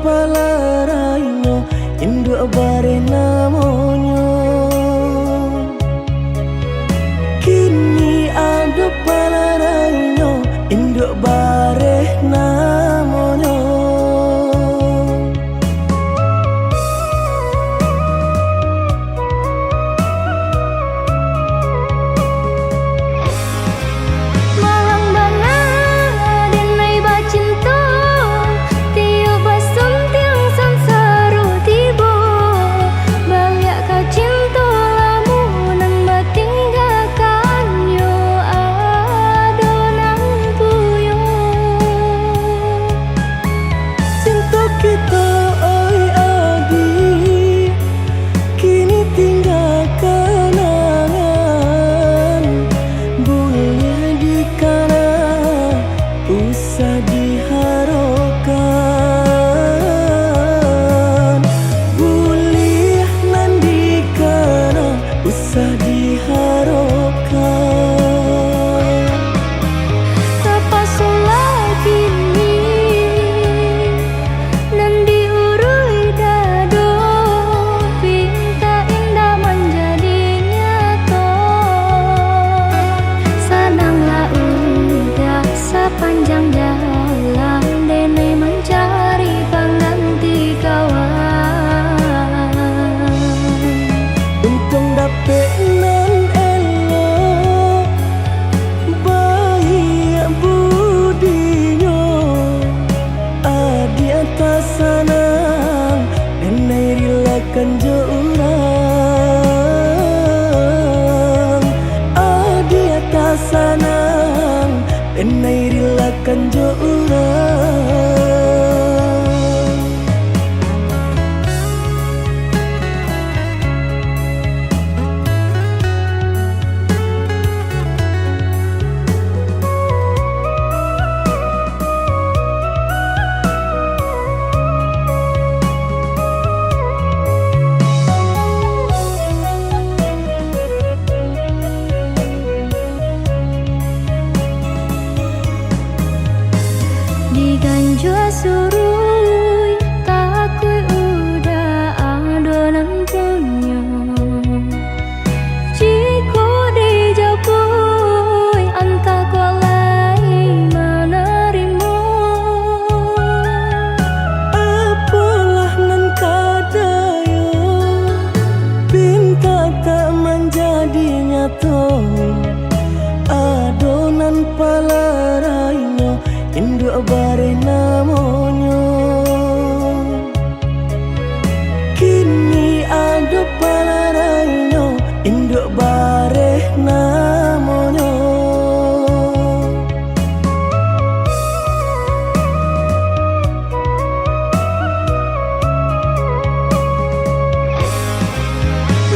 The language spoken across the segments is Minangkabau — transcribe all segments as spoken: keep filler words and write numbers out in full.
Palarainyo, induak bareh namonyo. Kini ado palarainyo, induak bareh namonyo. Malang bana denai bacinto, tiok basuntiang sansaro tibo, baliak ka cinto lamo nan batinggakan yo ado nan puyo. Cinto kito, oi adi, kini tingga kanangan, buliah dikana, usah diharokan, buliah nan dikana, usah diharokan. Tapasolah kini nan diuruih dado, pintak indak manjadi nyato. Sananglah udah sapanjang jalan, denai mancari pangganti kawan. Untuang dapek nan elok, baiak budinyo, adiak tasanang, denai rilakan jo urang. Adiak tasanang, denai rilakan jo urang. Diganjua suruik, takuik udah ado nan punyo. Jikok dijapuik, antah kok lai manarimo. Apolah nan ka dayo, pintak tak manjadi nyato. Ado nan palarainyo, induak bareh namonyo. Kini ado palarainyo, induak bareh namonyo.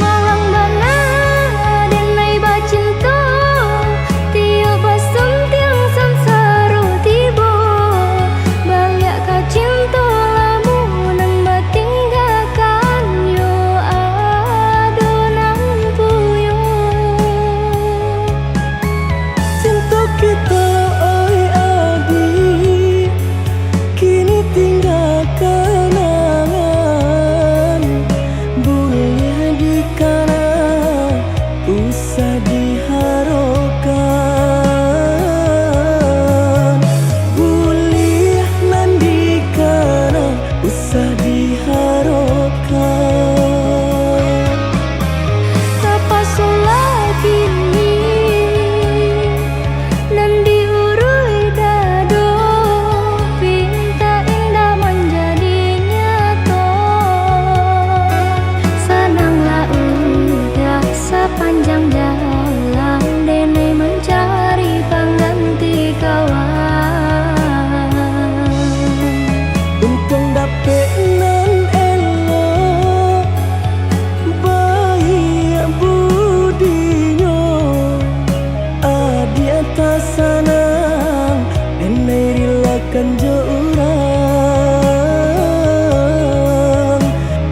Malang bana denai bacinto, tiok basuntiang sansaro tibo, baliak ka cinto lamo nan batinggakan yo ado nan puyo. Cinto kito, oi adi, kini tingga kanangan, buliah dikana, usah diharokan, buliah nan dikana, usah diharokan. Tapasolah kini nan diuruih dado, pintak indak manjadi nyato. Sananglah udah sapanjang jalan, denai mancari pangganti kawan. Untuang dapek nan elok, baiak budinyo, adiak tasanang, denai rilakan jo urang.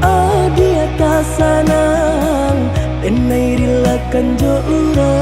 Adiak tasanang, denai rilakan jo urang.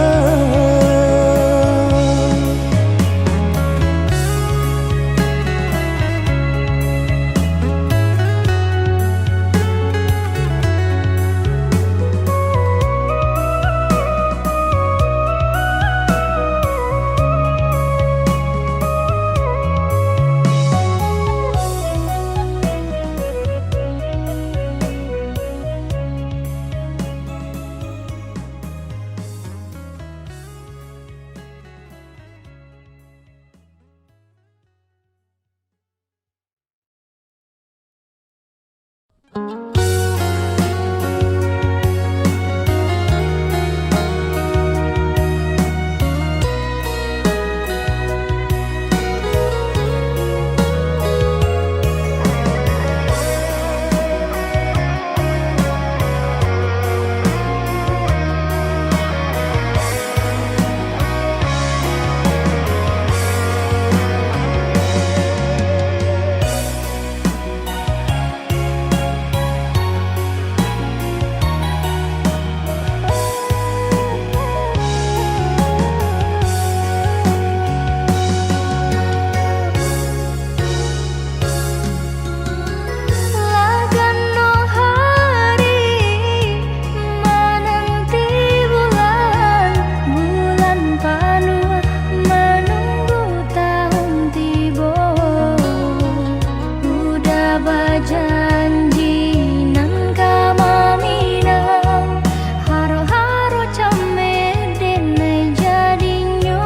Janji nan ka maminang, haro-haro cameh denai jadinyo.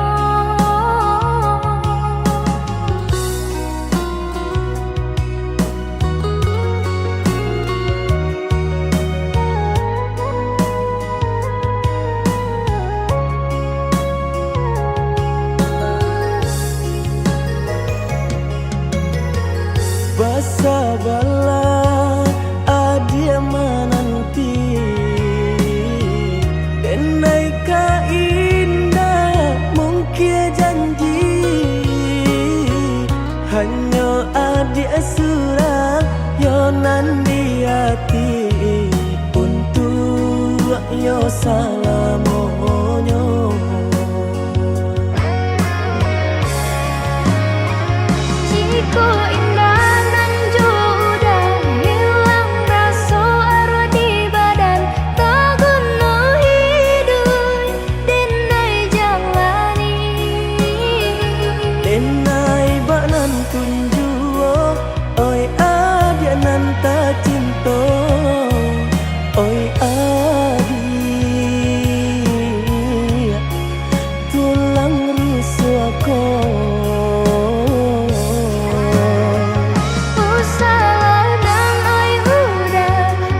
Basabalah, adiak mananti, denai ka indak mungkin janji. Hanyo adiak surang yo nan di ati, untuak yo salamonyo. Jikok indak nan jo uda, hilang raso aruah di badan, taguno hiduik denai jalani. Denai bak nan tun juo, oi adiak nan tacinto, oi adiak tulang rusuah ko. Usahlah nan oi uda,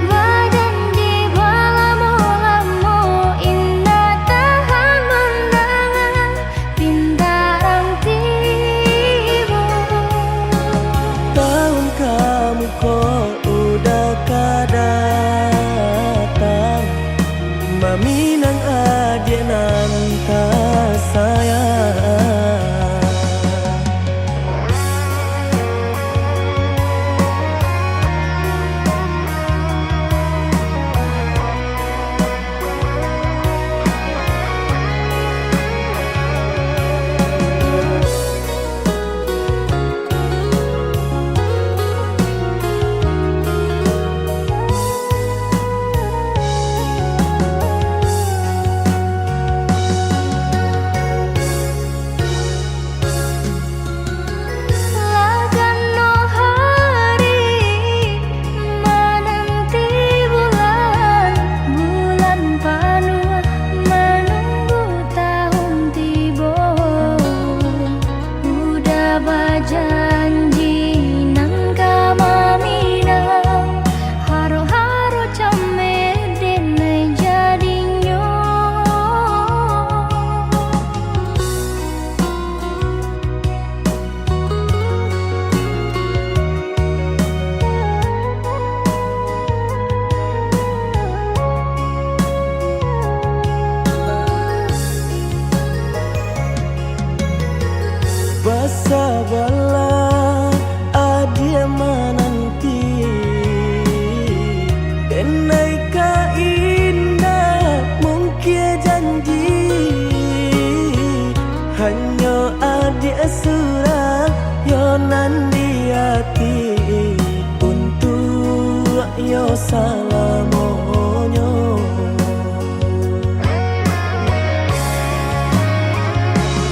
bajanji balamo-lamo, indak tahan mandangan pintaran tibo. Taun ka muko uda ka datang, maminang adiak nan tasayang. Lah ganok hari mananti bulan, bulan panuah manunggu tahun tibo. Uda bajanji nan ka maminang, haro-haro cameh denai jadinyo. Basabalah, adiak mananti, denai ka indak mungkin janji. Hanyo adiak surang yo nan di ati, untuak yo salamonyo.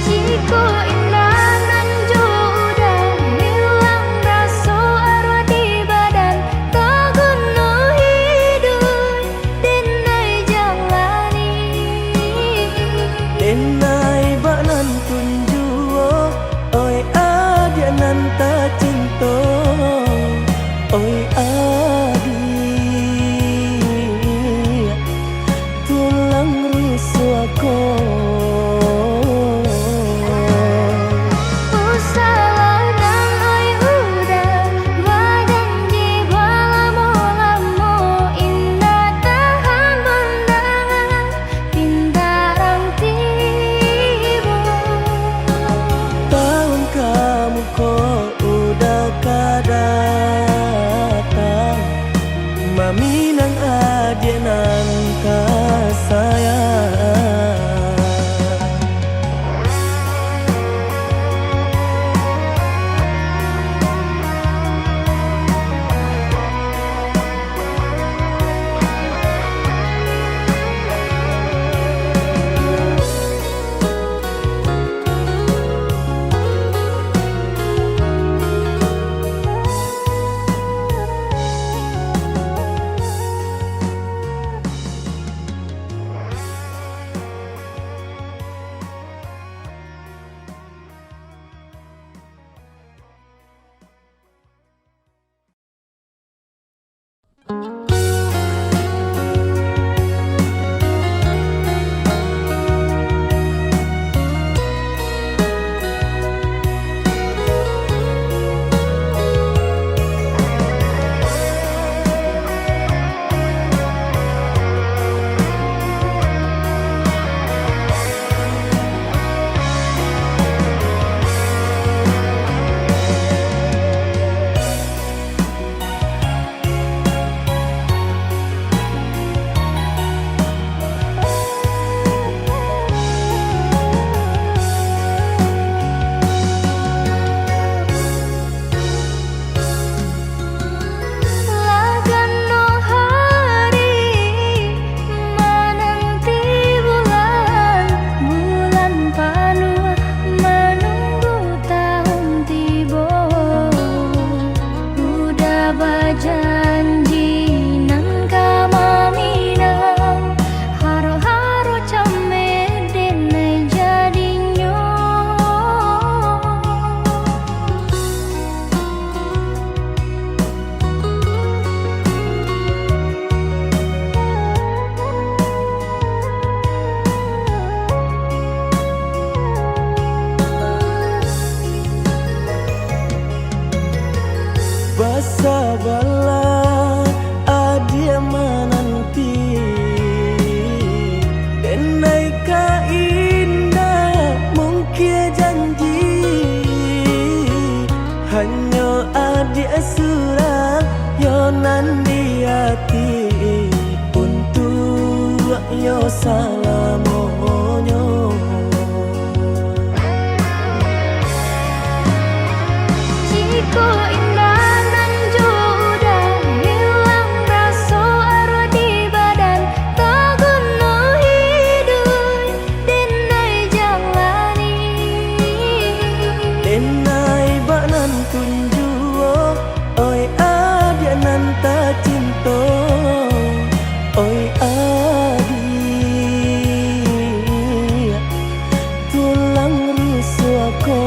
Jikok indak nan jo uda, hilang raso aruah di badan, taguno hiduik denai jalani. Denai bak nan tun juo, oi adiak nan tacinto, oi adiak tulang rusuah ko. Usahlah nan oi uda, bajanji balamo-lamo, indak tahan mandangan pintaran tibo. Taun ka muko uda ka datang, Bala adiak mananti, denai ka indak mungkia janji. Hanyo adiak surang yo nan di ati, untuak yo salamonyo. Jikok indak nan jo udah, hilang raso aruah di badan, taguno hiduik denai jalani. Denai bak nan tun juo, oi adiak nan tacinto, oi adiak tulang rusua ko.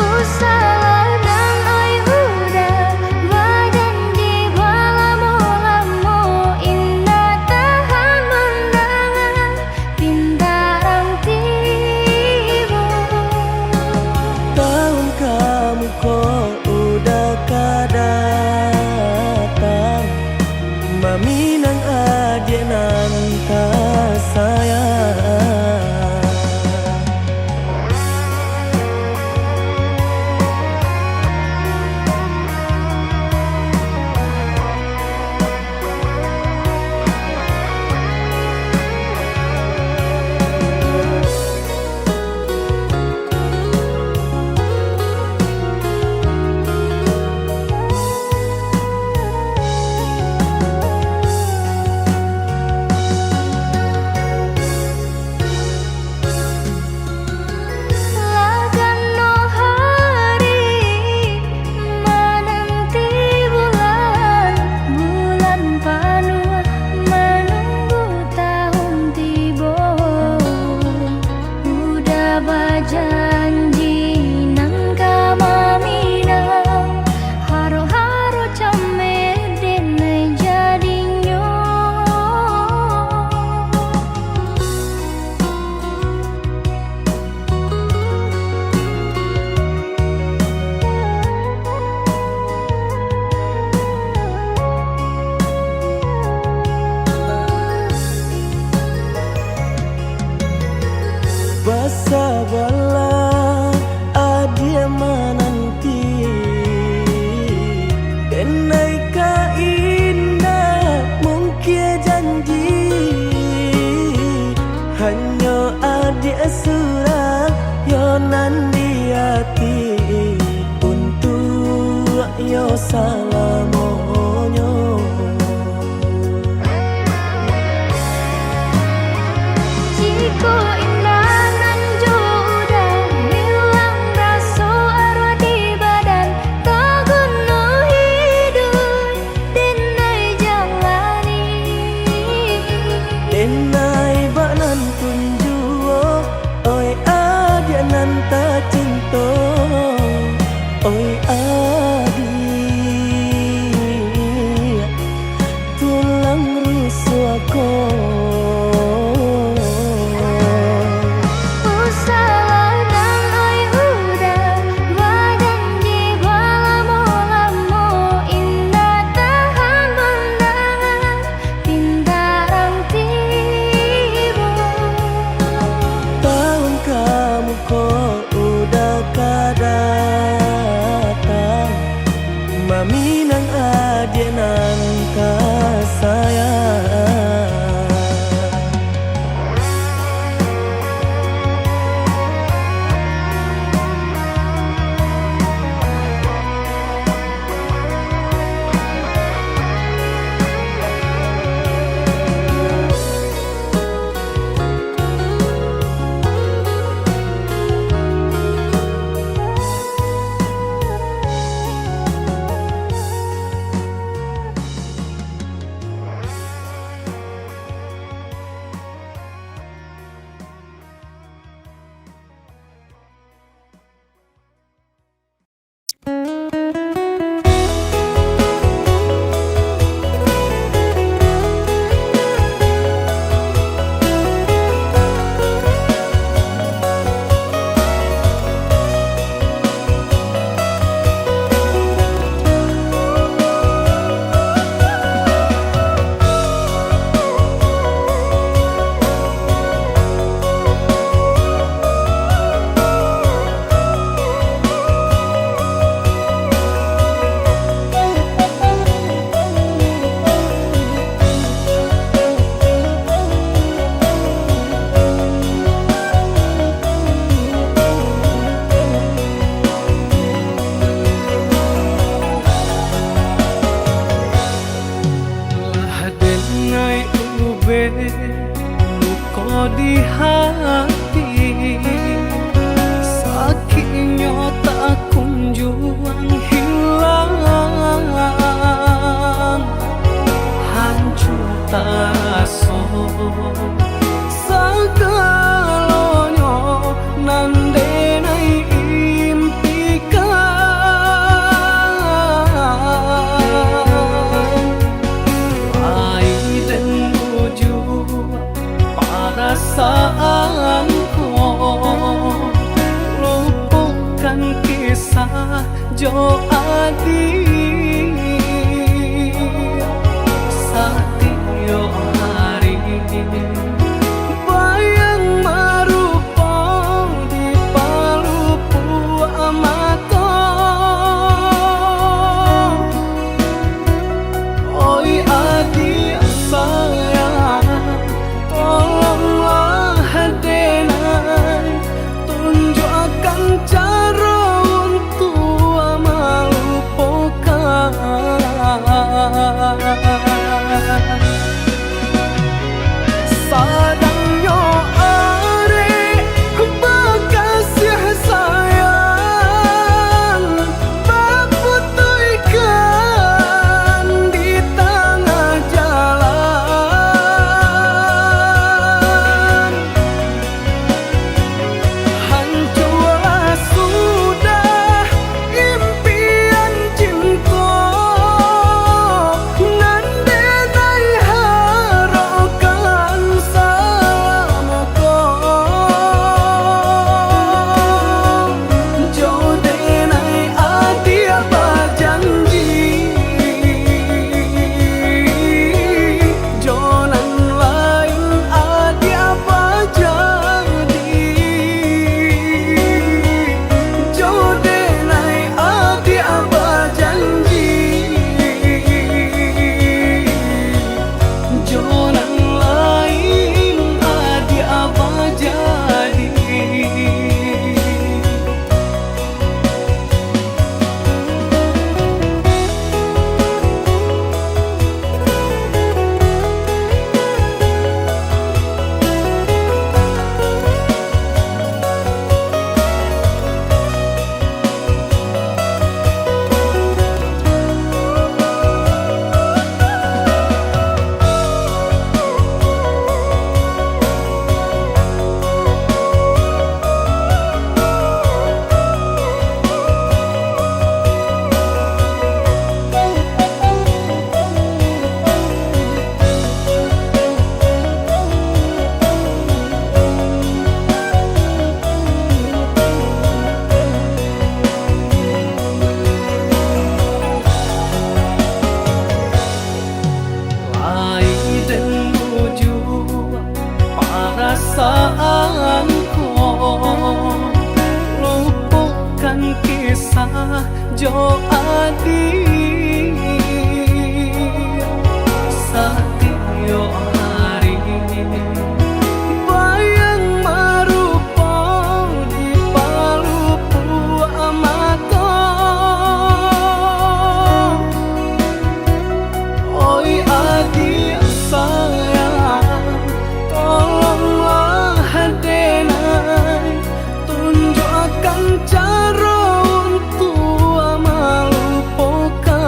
Usahlah nan oi udah, bajanji balamo-lamo, indak tahan mandanga pintarang tibo. Taun ka muko udah ka datang, maminang adiak nan tasayang. Lah ganok hari mananti bulan, bulan panuah manunggu tahun tibo. Udah bajanji nan ka maminang, haro-haro cameh denai jadinyo. Basabalah, adiak mananti, denai ka indak mungkia janji. Hanyo adiak surang yo nan di ati, untuak yo salamonyo. Jikok indak nan jo udah, hilang raso aruah di badan, taguno hiduik denai jalani. Denai bak nan tun juo, oi adiak nan tacinto, oi adiak tulang rusua ko. Usahlah nan oi udah, bajanji balamo-lamo, indak tahan mandanga pintarang tibo. Taun ka muko udah ka datang, maminang adiak nan tasayang. taraso, sagalonyo nan denai impikan. Pai den bujua parasaan ko, lupokan kisah jo Adi. Satiok ari, bayang marupo di palupuak mato. Oi Adi sayang, tolonglah denai tunjuakkan caro untuak malupokan. Sadangnyo arek bakasiah sayang, baputuihkan di tangah jalan. Hanculah sudah impian cinto nan denai harokan salamo ko. Jo denai Adi bajanji, jo nan lain Adi bajadi. Jo denai Adi bajanji, jo nan lain Adi bajadi. Lai den bujua parasaan ko, lupokan kisah jo Adi. Satiok ari, bayang marupo di palupuak mato. Oi Adi sayang, tolonglah denai tunjuakkan caro untuak malupokan.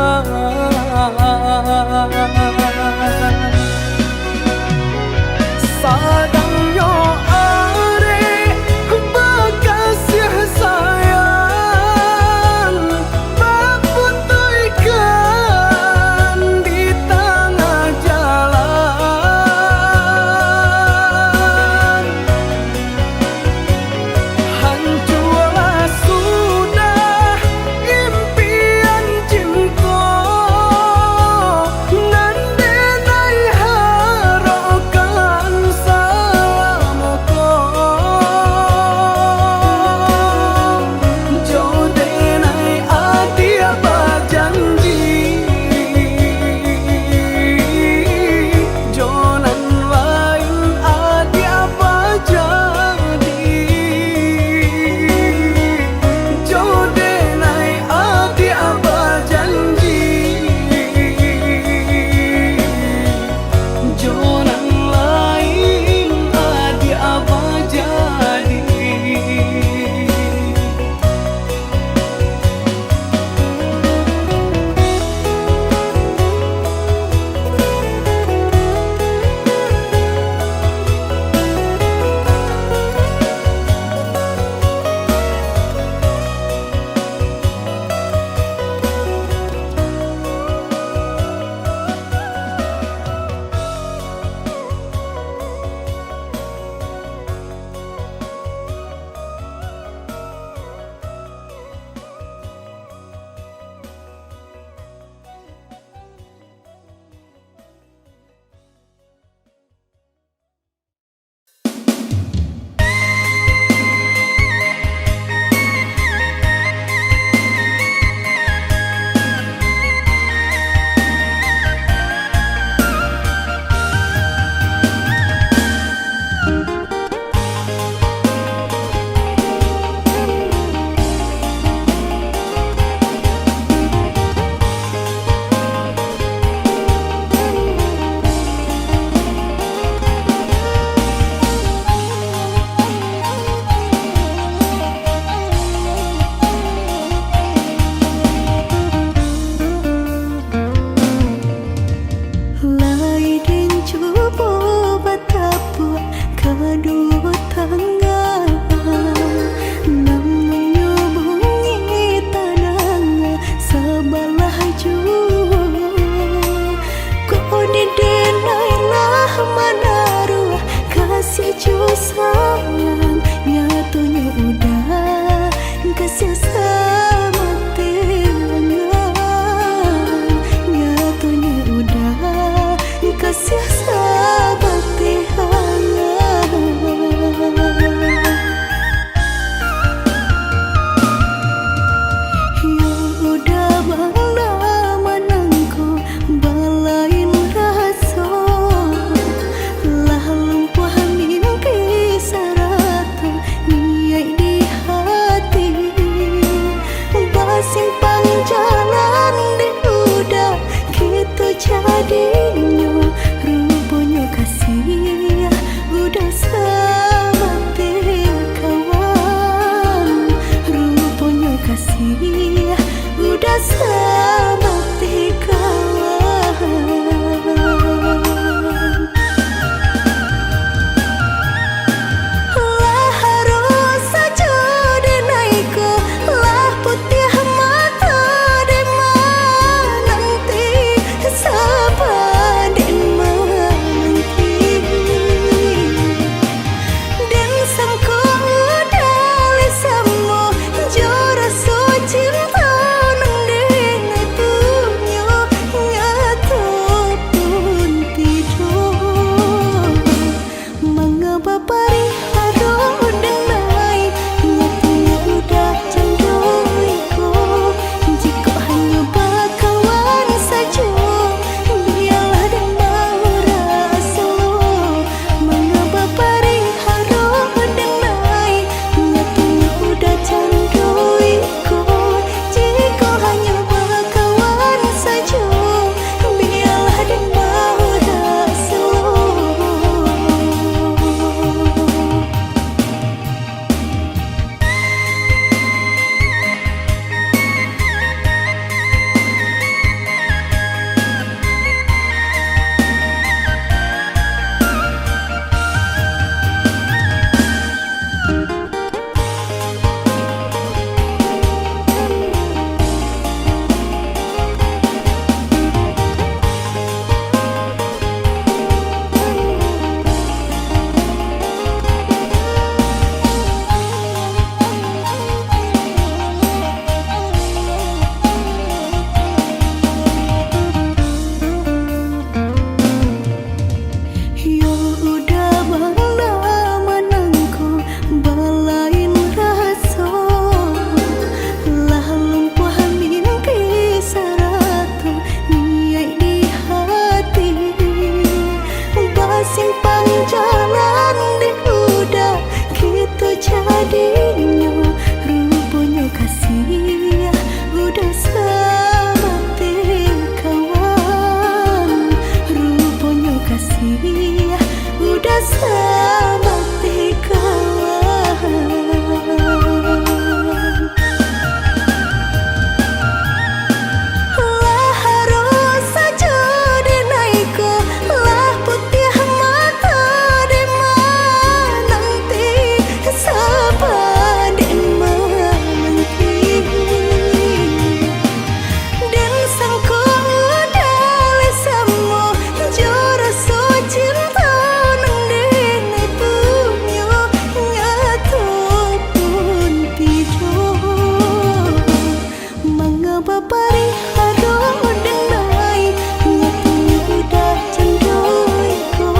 Pariharo denai, nyatonyo udah cando iko.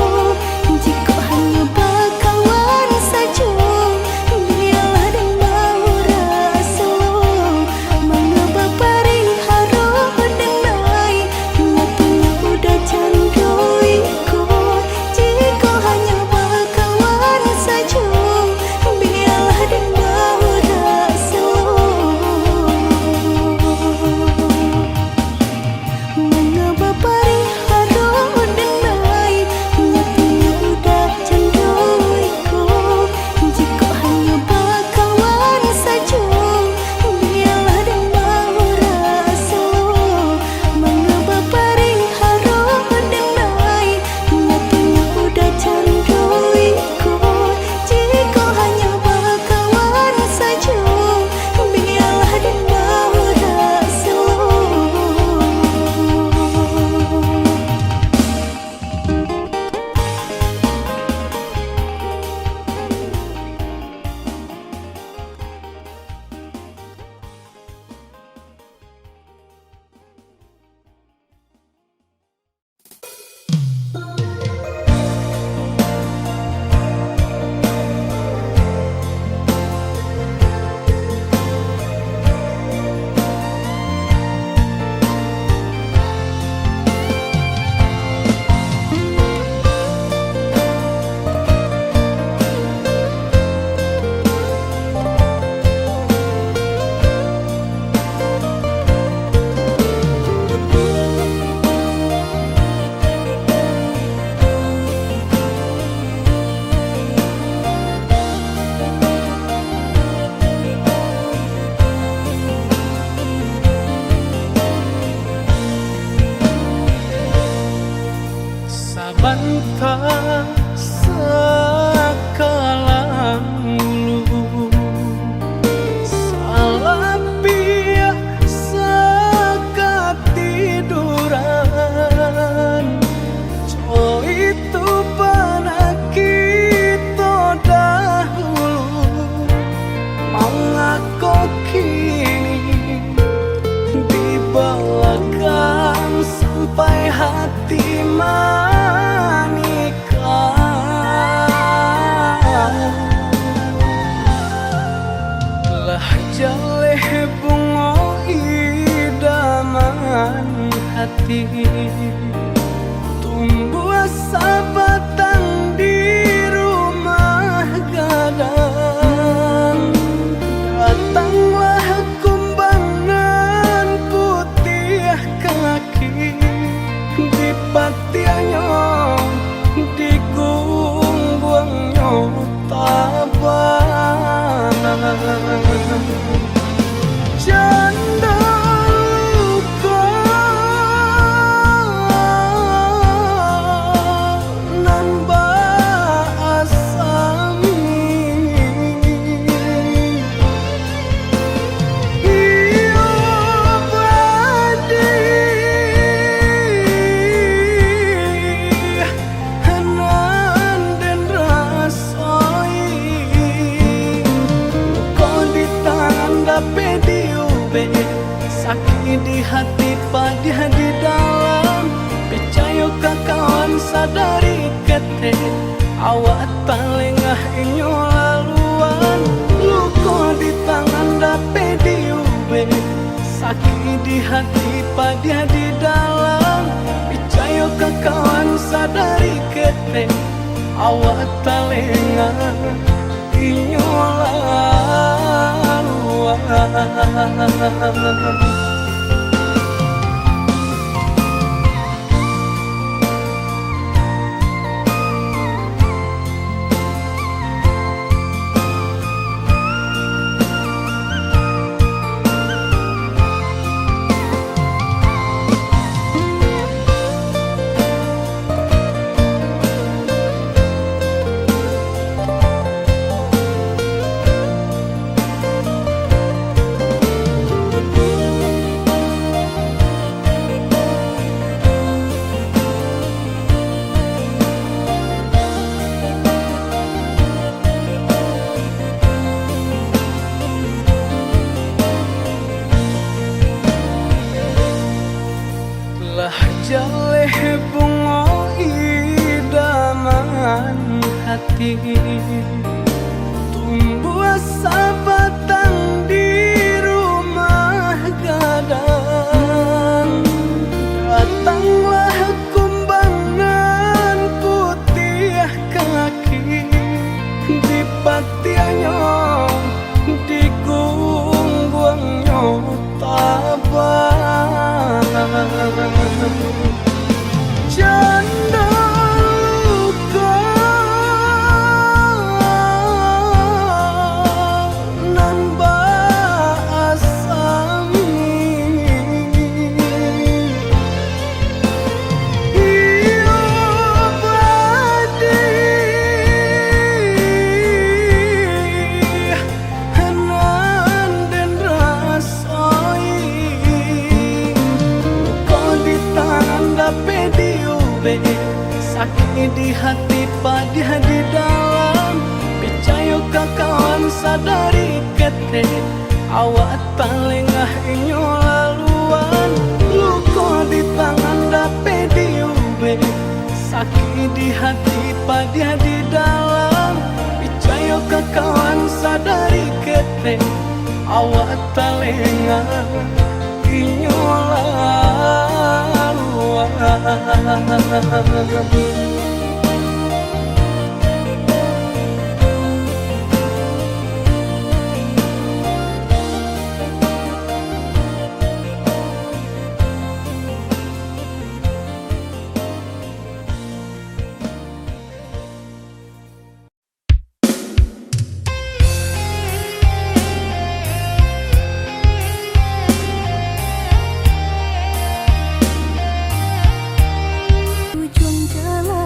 Jikok hanyo bakawan sajo, bialah den baurang selo. Manga bapariharo denai, nyatonyo udah cando iko. Jikok hanyo bakawan sajo, bialah den baurang selo. Manga bapariharo denai, nyatonyo udah cando iko. Jikok hanyo bakawan sajo, bialah den baurang selo. Manga bapariharo denai, nyatonyo udah cando iko. Jikok hanyo bakawan sajo, bialah den baurang selo. Sabanta sakalang ulu, salapiah sakatiduran. Co itu panakito dahulu, mangako kini di balakang sampai hati manikah. Lah jaleh bungo idaman hati, tumbuah sabatang di rumah gadang. Datanglah kumbang nan putiah kaki, dipatiahnyo, digungguangnyo tabana. Cando luko nan baasam, iyo badih nan den rasoi. Luko di tangan dapek diubek, sakik di hati padiah di dalam. Picayo ka kawan sadari ketek, awak talengah inyo laluan. Luko di tangan dapek diubek, sakik di hati padiah di dalam. Picayo ka kawan sadari ketek, awak talengah inyo laluan. Tumbuah sabatang di rumah gadang, datanglah kumbangan putiah kaki, dipatiahnyo di gungguangnyo tabang. Jando luko nan baasam, iyo badih nan den rasoi. Luko di tangan dapek diubek, sakik di hati padiah di dalam. Picayo ka kawan sadari ketek, awak talengah inyo laluan. Luko di tangan dapek diubek, sakik di hati padiah di dalam. Picayo ka kawan sadari ketek, awak talengah inyo laluan. Ujuang jalan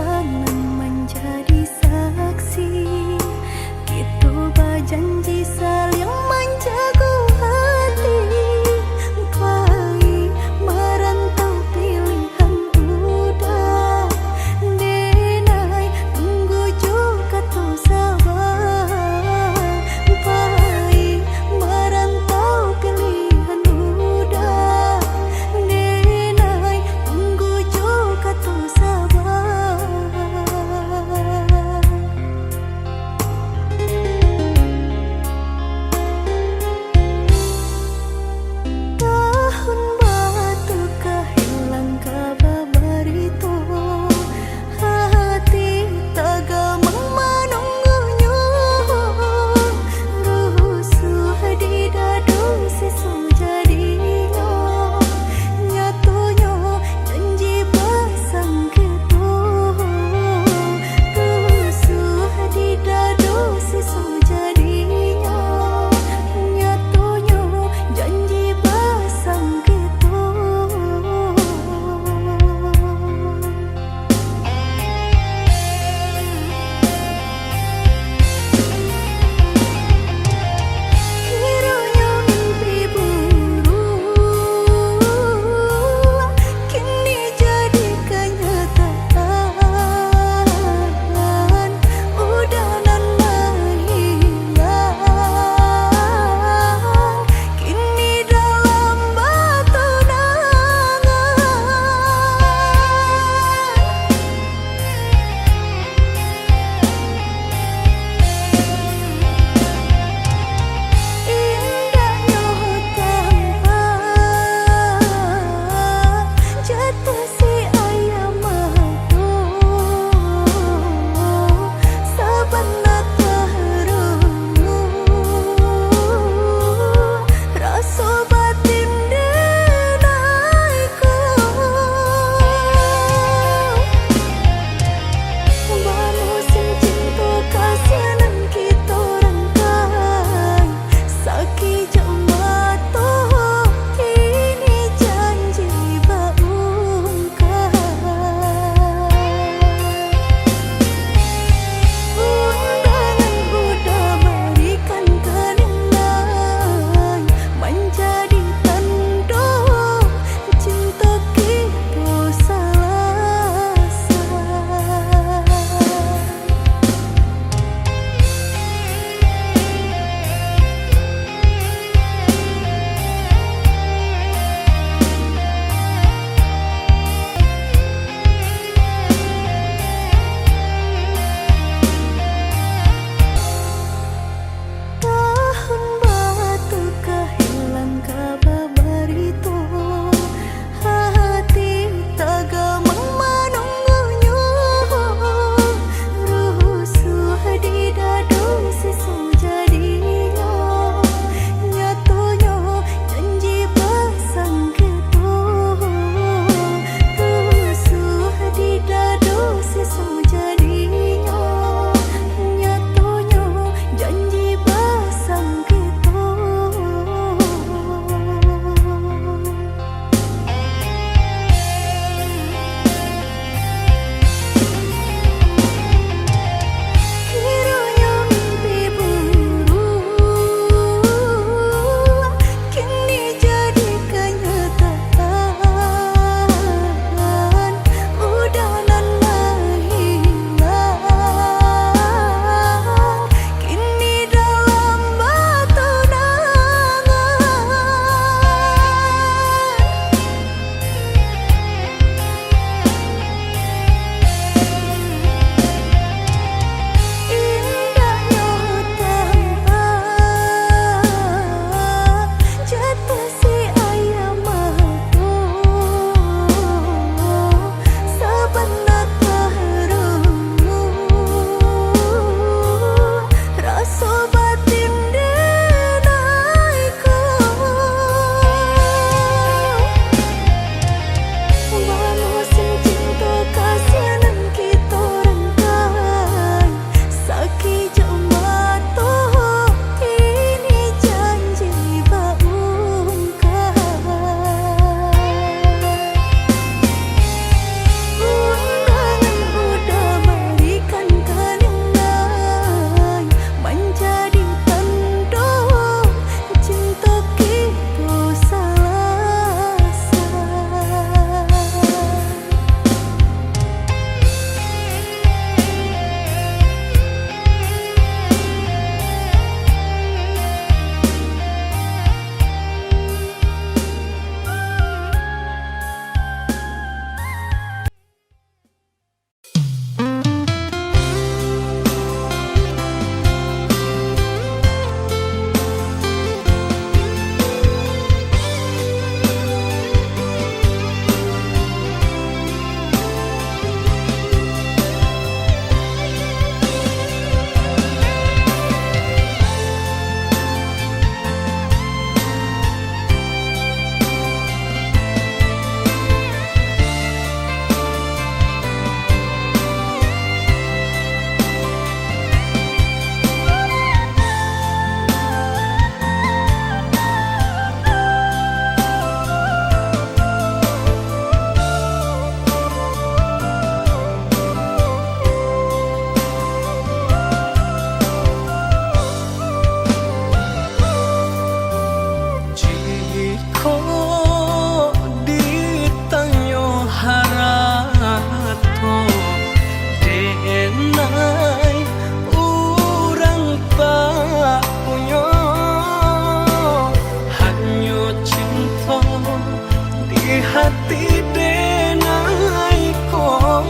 Ati denai ko,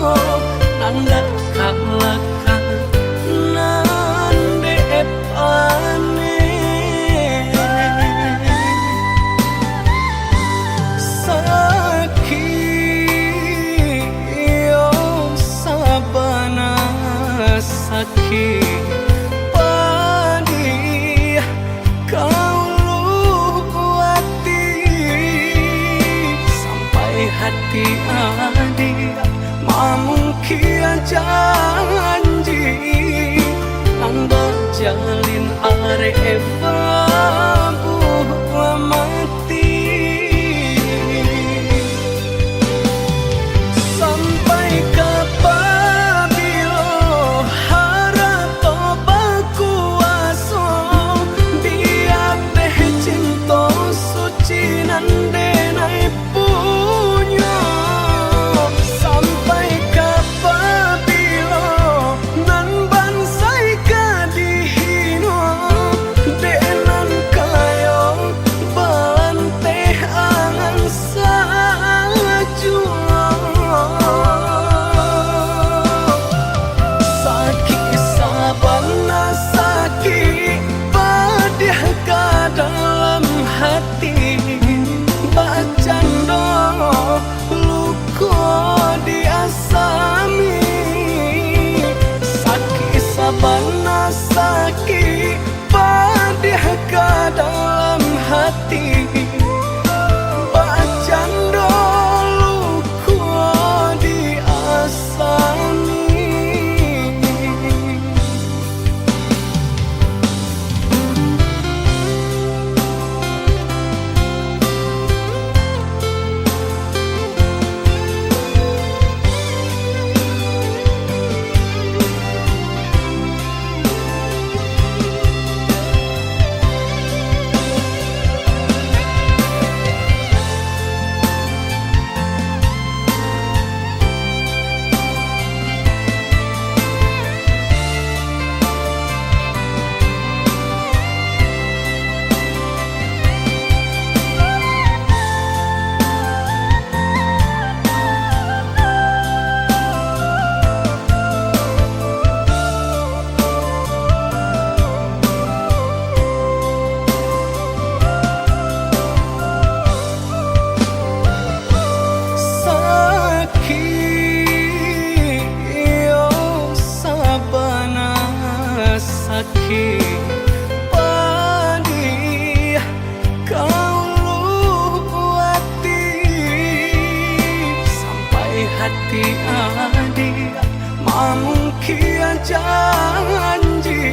nan dakak lakang, nan dek paneh. Sakik, iyo sabana sakik, padih ka ulu ati, sampai hati adiak mamungkia janji, nan bajalin arek babuah mati. Sampai ka pabilo harato bakuaso, di ateh cinto suci nan denai punyo? Sampai ka pabilo nan bansai ka dihino, dek nan kayo balanteh angan sajuo? Sakik sabana sakik, padiah ka dalam hati, bakcando luko di asami. Sakik sabana sakik, padiah ka dalam hati, bakcando luko di asami. Sakik, iyo sabana sakik, padiah ka ulu ati, sampai hati adiak mamungkia janji,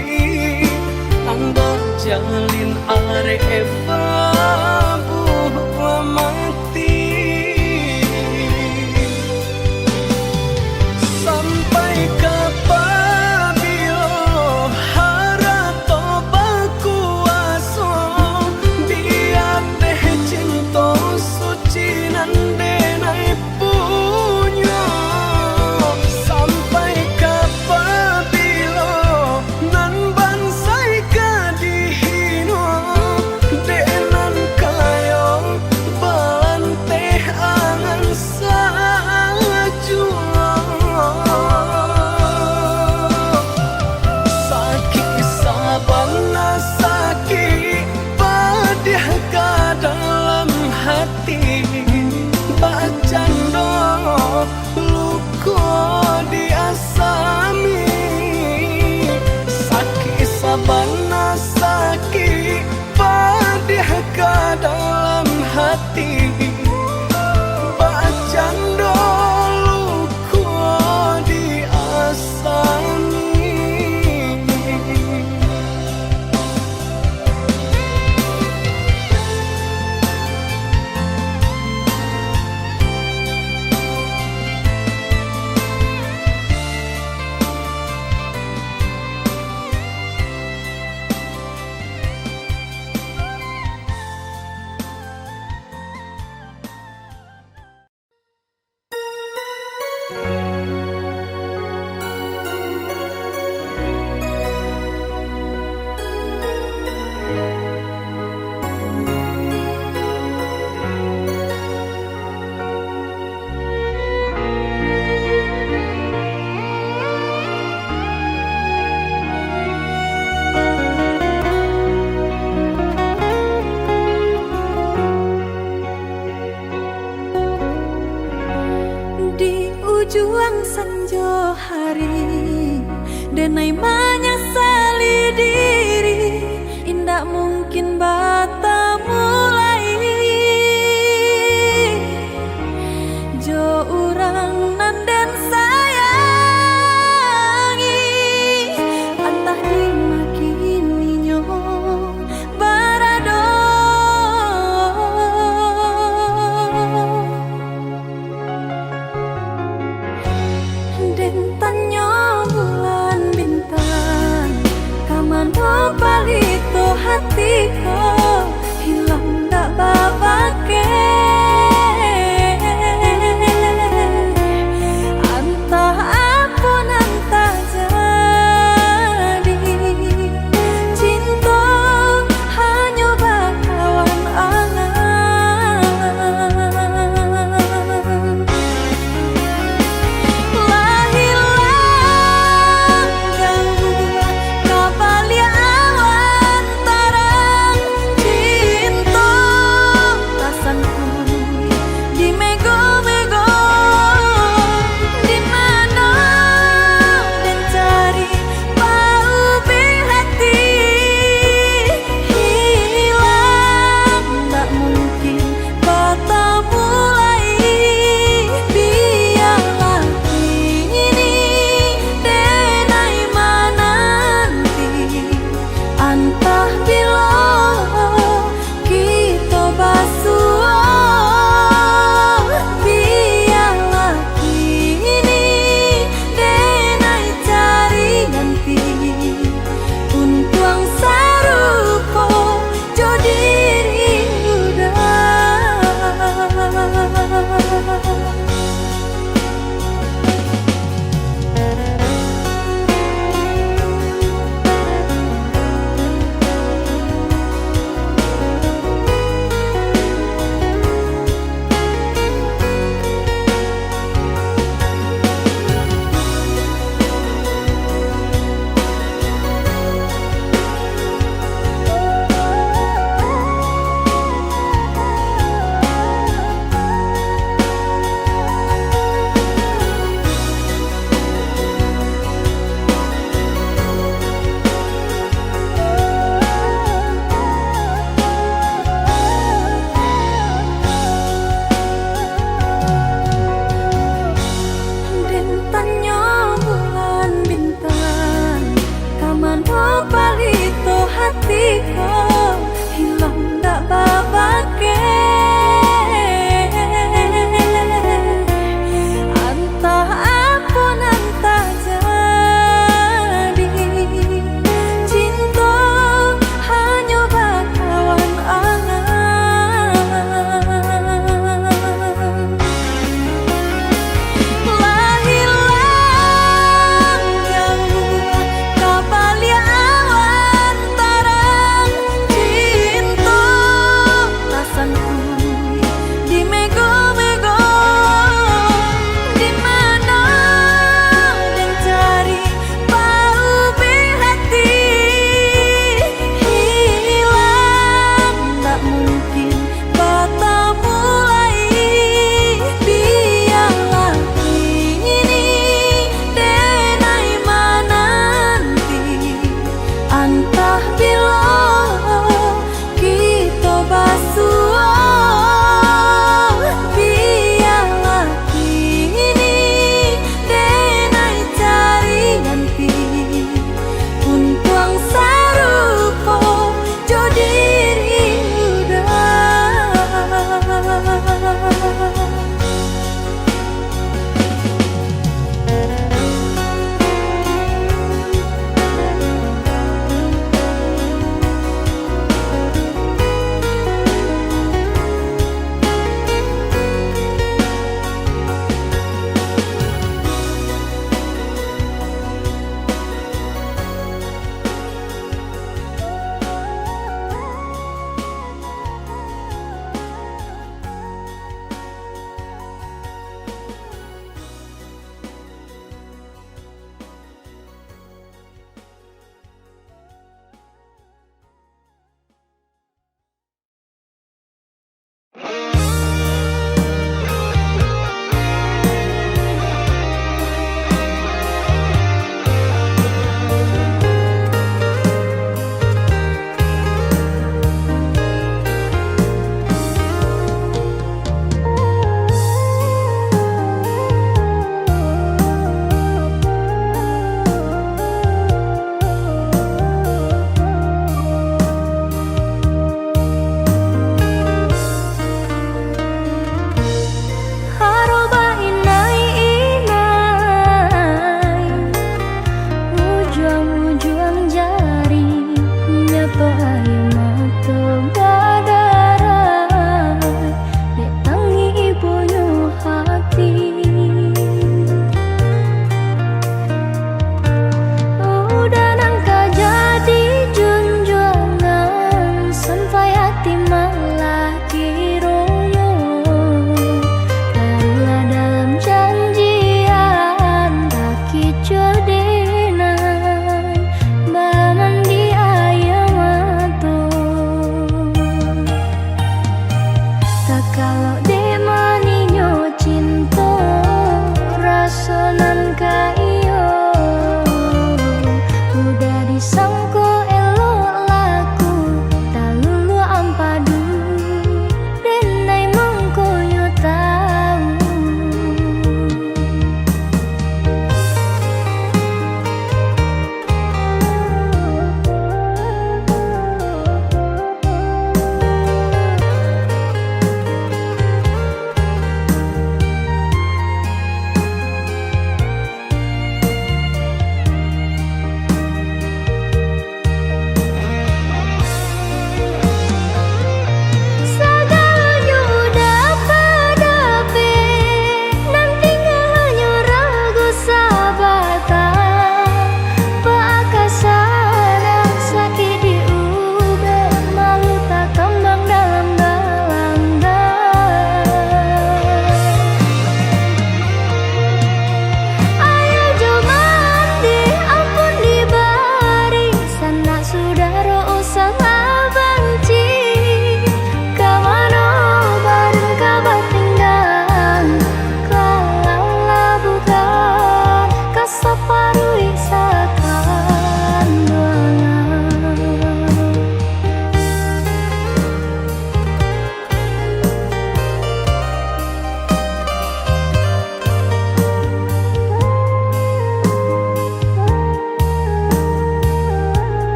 nan bajalin arek babuah mati. Sampai ka pabilo harato bakuaso, di ateh cinto suci nan denai punyo? Sampai ka pabilo nan bansai ka dihino, dek nan kayo balanteh angan sajuo? Sakik sabana sakik, padiah ka dalam hati, bakcando luko di asami. Sakik sabana sakik, padiah ka dalam hati, bakcando luko di asami. Juang sanjo hari, denai manyasali diri, indak mungkin batamu lai jo urang nan den sayangi, antah di ma kini nyo barado. Den tanyo bulan bintang, ka mano palito hati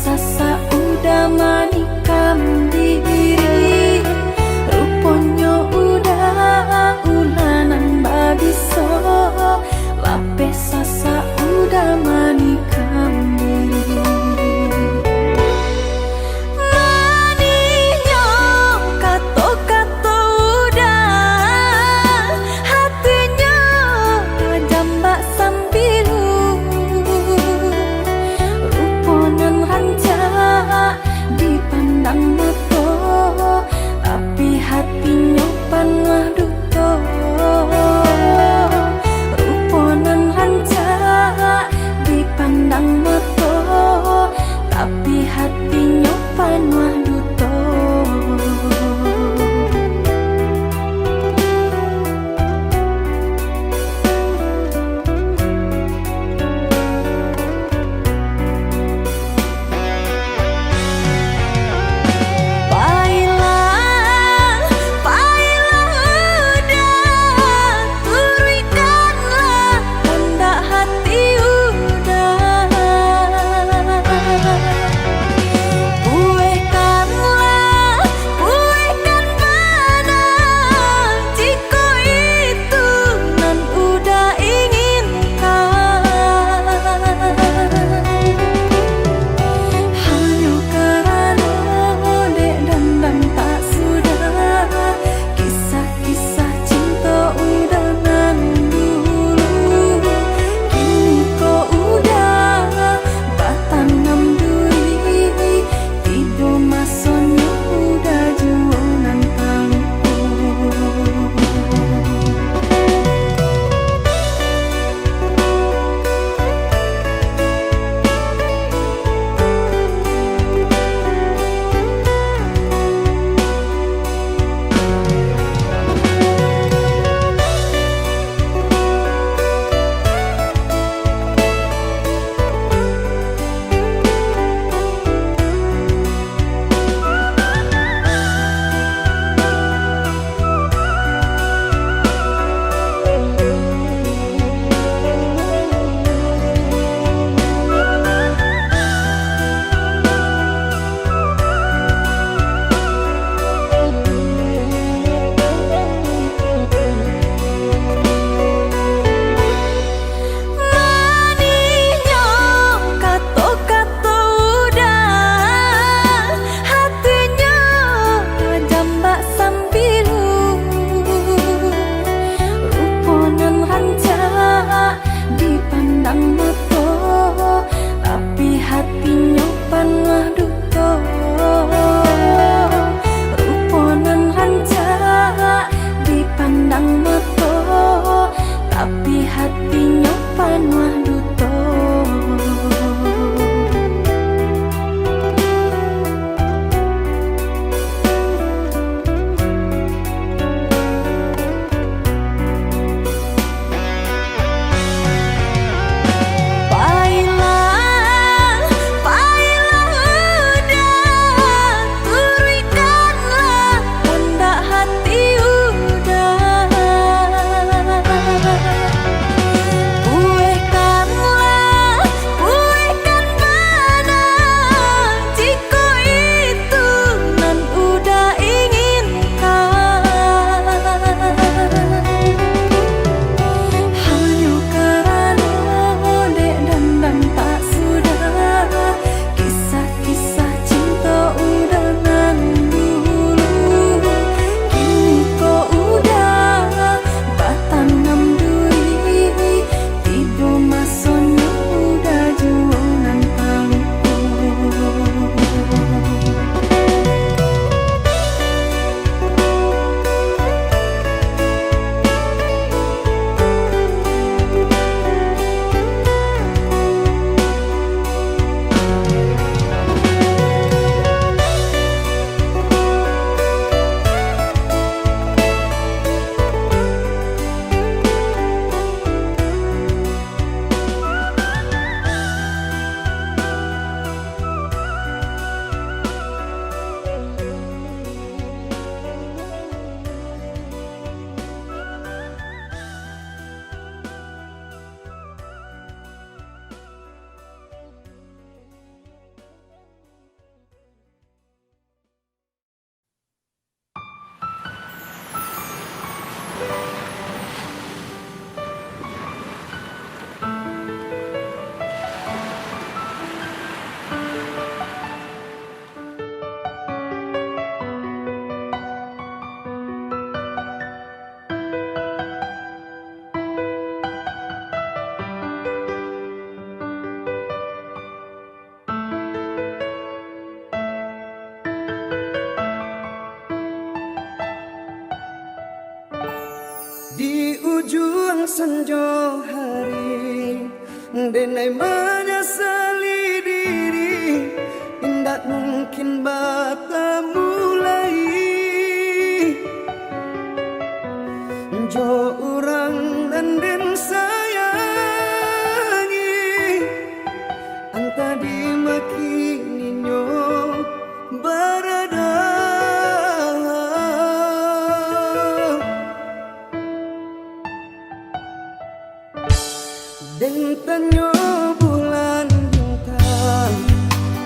Sasak uda manikam diri, ruponyo uda ulah nan babiso, lapeh sasak uda manikam diri. Manihnyo kato-kato uda, hatinyo tajam bak sambilu. Rupo nan rancak dipandang mato, tapi hatinyo panuah duto. Rupo nan rancak dipandang mato, tapi hatinyo panuah duto. Pailah, pailah uda, turuikkanlah kandak hati uda. Buweh ka Sanjo hari, denai manyasali diri, indak mungkin batamu lai jo urang nan den sayangi, antah di ma kininyo barada. Den tanyo bulan bintang,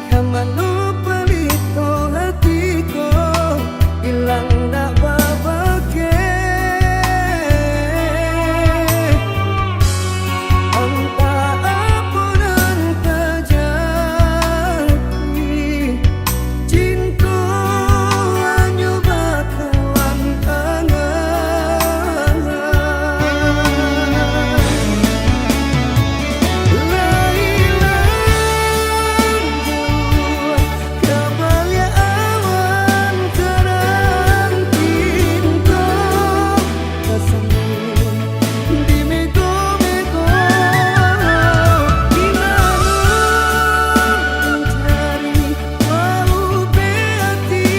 ka mano palito hati ko, ilang dak babakeh. Antah apo nan tajadi, cinto hanyo bakawan angan. Lai lanjut ka baliak awan, tarang pintu. Di mego-mego, di mano mancari, walau be ati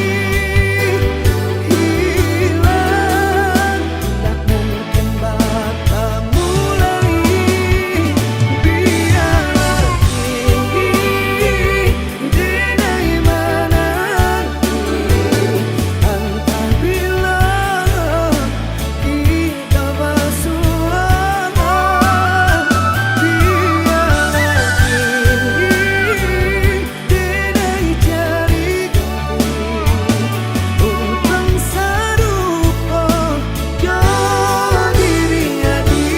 hilang, tak mungkin batamu lai. Biarlah kini denai mananti, antah bila kita basuo, biarlah kini denai cari ganti, untuak sarupo jo diri adi.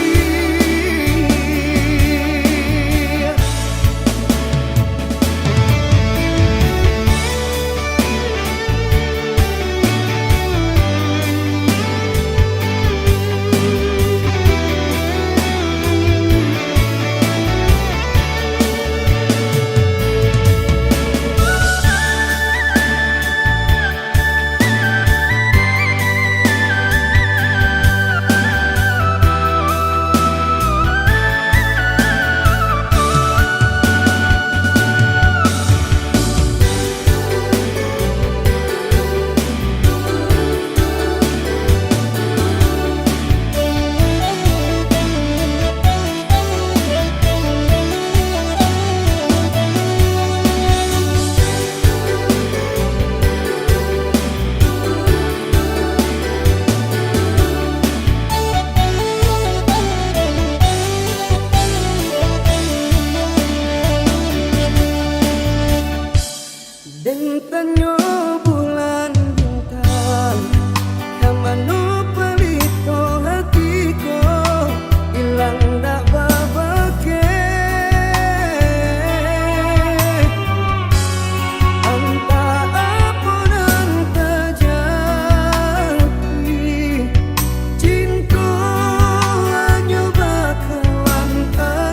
Den tanyo bulan bintang, ka mano palito hati ko, ilang dak babakeh. Antah apo nan tajadi, cinto hanyo bakawan angan.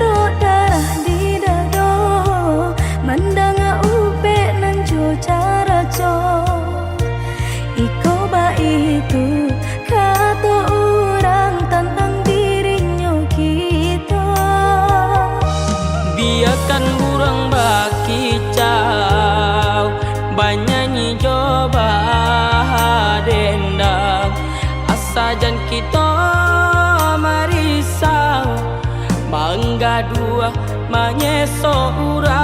Rok darah di dado, mandanga upek nan jo caraco. Iko baitu kato urang tantang dirinyo kito. Biakan buruang bakicau, banyanyi jo badendang, asa jan kito marisau, manggaduah, manyeso urang.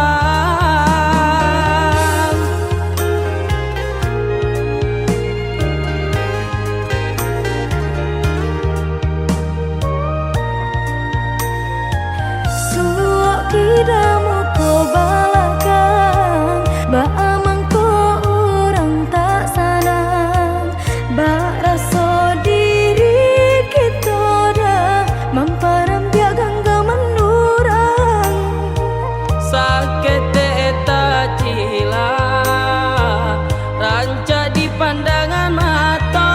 Suok kida muko balakang, baa mangko urang tak sanang? Bak raso diri kito dah mamparambiak ganggaman urang. Saketek tacilak, rancak dipandangan mato.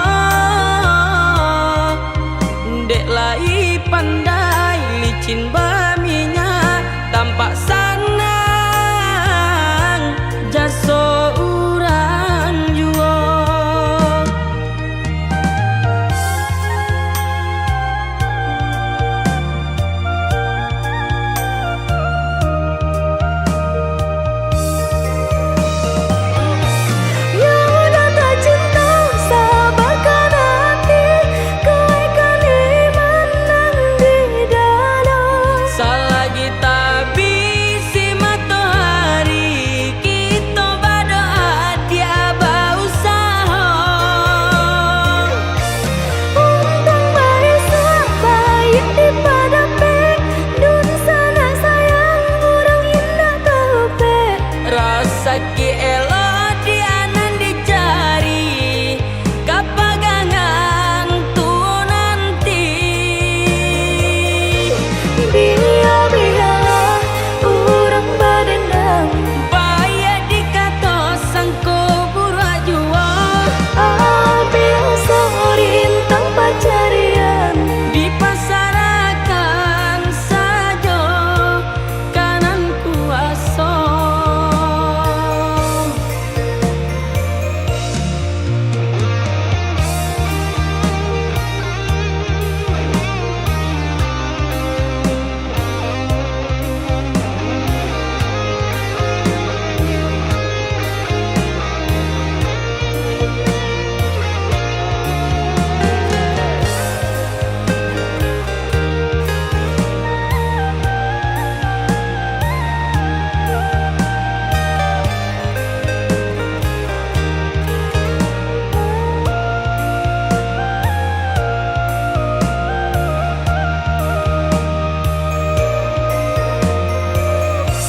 Dek lai pandai licin baminyak, tampak sanang jaso urang juo. Yang udah tacinto, sabarkan ati, kuaikkan iman nan di dado. Salagi tabisi matoari, kito badoa, dia bausaho. Untuang baesuak, baiak dipadapek, dunsanak sayang, urang indak taupek. Rasaki elok dia nan dicari, kapagangan tu nanti. Bia-bialah urang badendang, baiak dikato sangko buruak juo. Abiah sarintang pacarian, dipasarahkan sajo ka nan kuaso.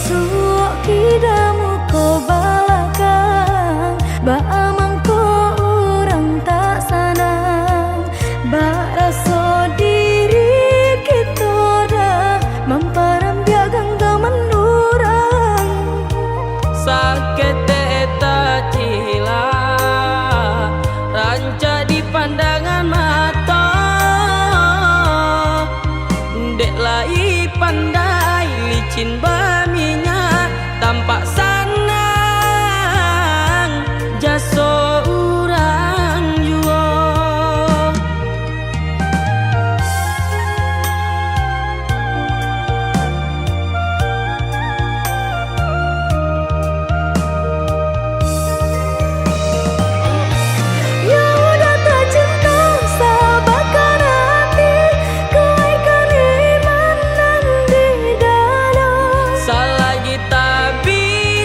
Suok kida muko balakang, baa mangko urang tak sanang? Bak raso diri kito dah mamparambiak ganggaman urang. Saketek tacilak, rancak dipandangan mato. Dek lai pandai licin baminyak, tampak sanang jaso urang juo. Yang udah tacinto, sabarkan ati, kuaikkan iman nan di dado. Salagi tabik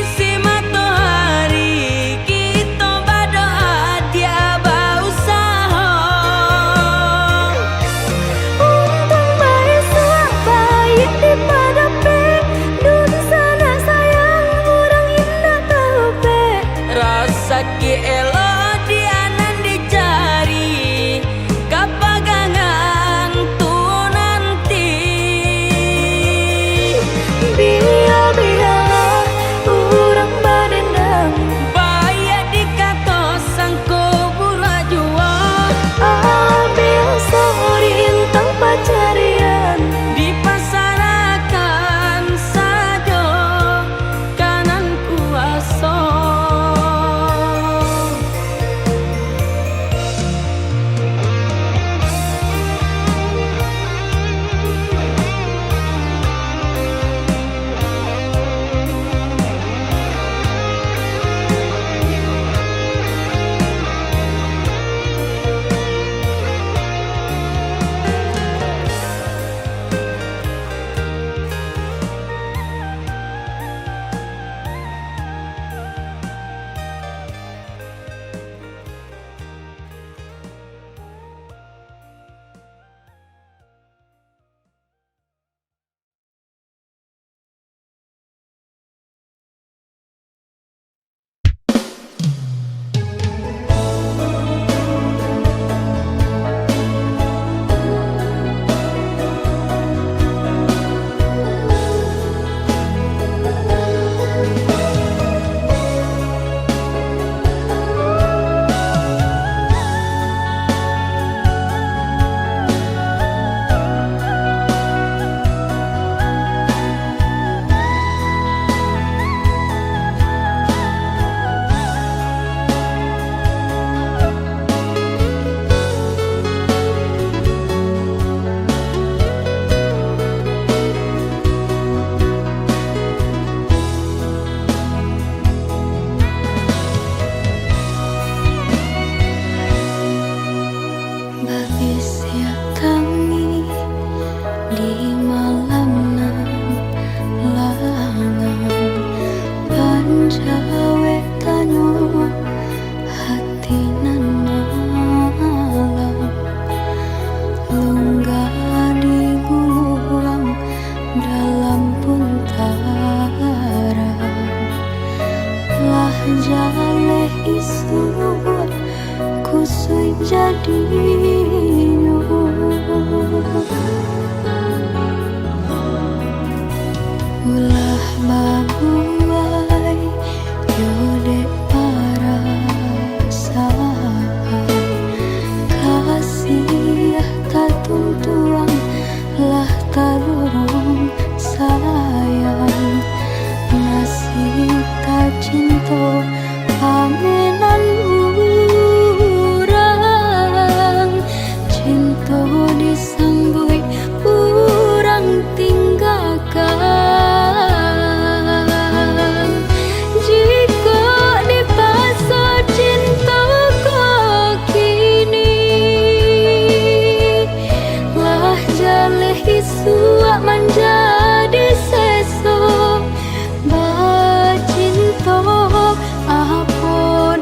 pun tarang. Lah jaleh isuak kusuik jadinyo. Ulah babuai yo dek parasaan. Kasiah tatuntuang lah talurung sayang. Nasib tacinto pamenan urang. Cinto disambuik urang tinggakan. Jikok dipaso cinto ko kini, lah jaleh isuak manjadi seso. Bacinto apo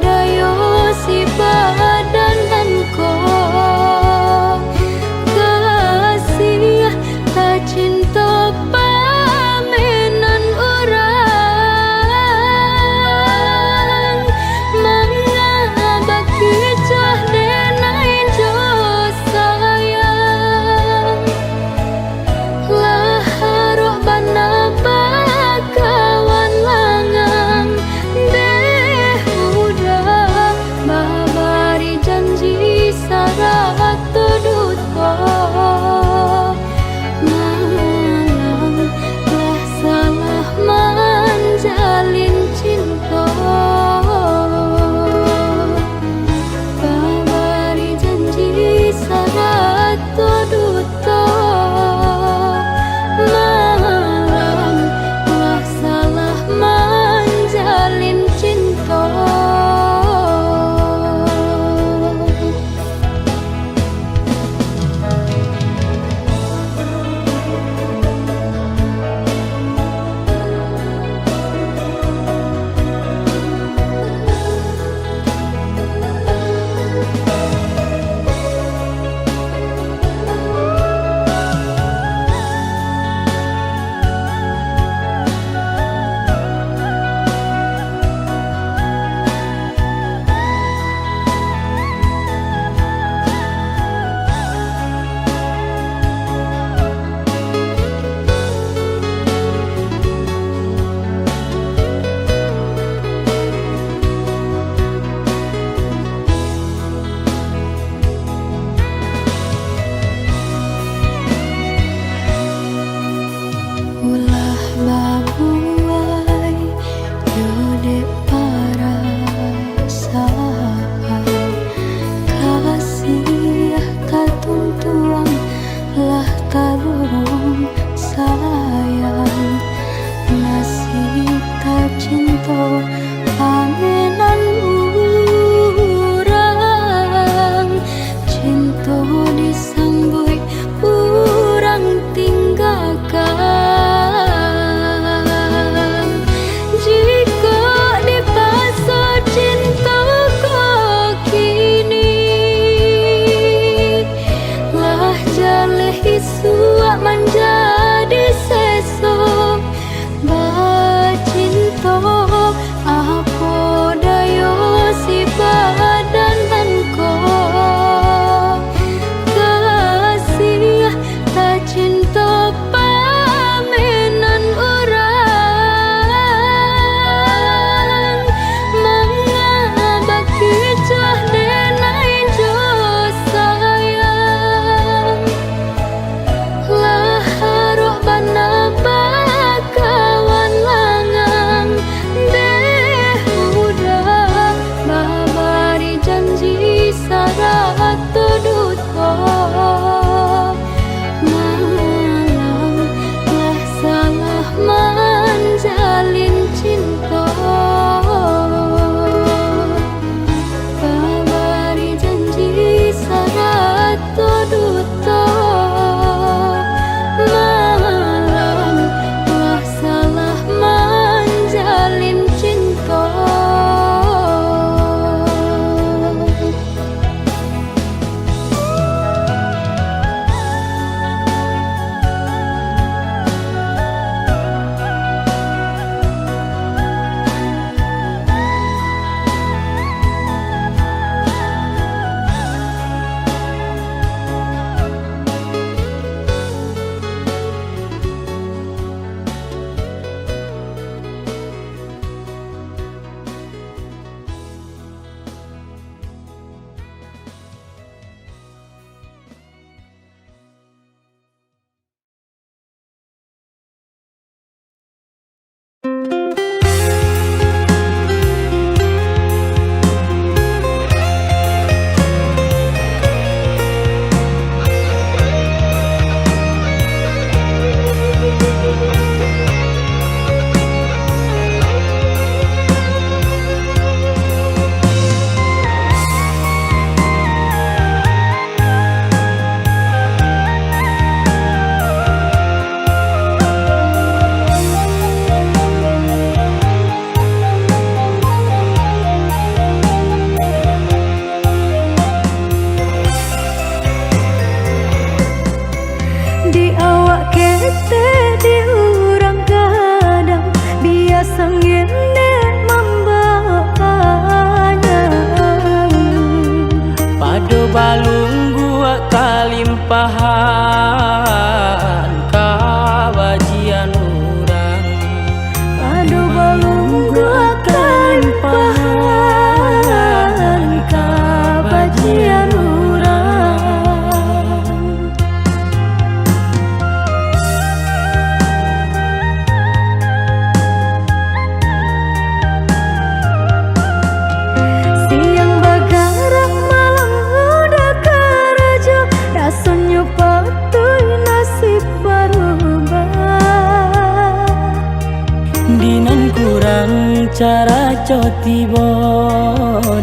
Di nan kurang caraco tibo,